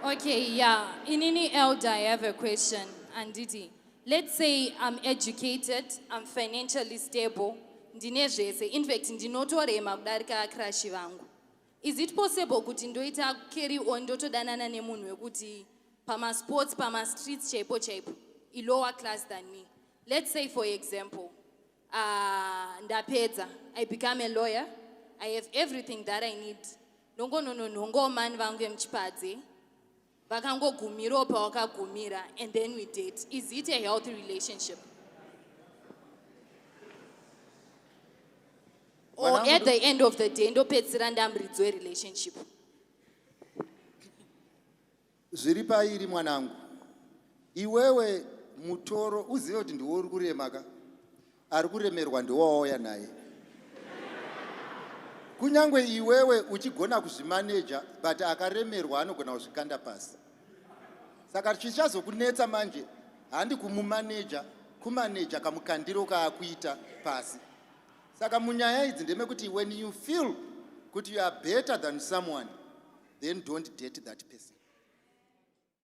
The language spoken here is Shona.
Okay, yeah. Inini elder, I have a question. Anditi, let's say I'm educated, I'm financially stable, ndine zvese. In fact, ndinotorema kudarika crush vangu. Is it possible kuti ndoita carry on ndotodanana nemunhu wekuti pamasports, pamastreets chaipo chaipo, i-lower class than me? Let's say for example, ndapedza, I become a lawyer, I have everything that I need. Ndongonononhongawo mani vangu vemuchipadze vakangogumirawo pawakagumira and then we date. Is it a healthy relationship? Or Mwanangu at the end of the day ndopedzisira ndamuridzi werelationship? Zviri pairi mwanangu. Iwewe mutoro uzive kuti ndiwe uri kurema ka. Ari kuremerwa ndiwawauya naye. Kunyangwe iwewe uchigona kuzvimaneja but akaremerwa anogona kuzvikanda pasi. Saka chichazokunetsa manje handi kumumaneja, kumaneja kamukandiro kaakuita pasi. Saka munyaya idzi ndemekuti when you feel kuti you are better than someone, then don't date that person.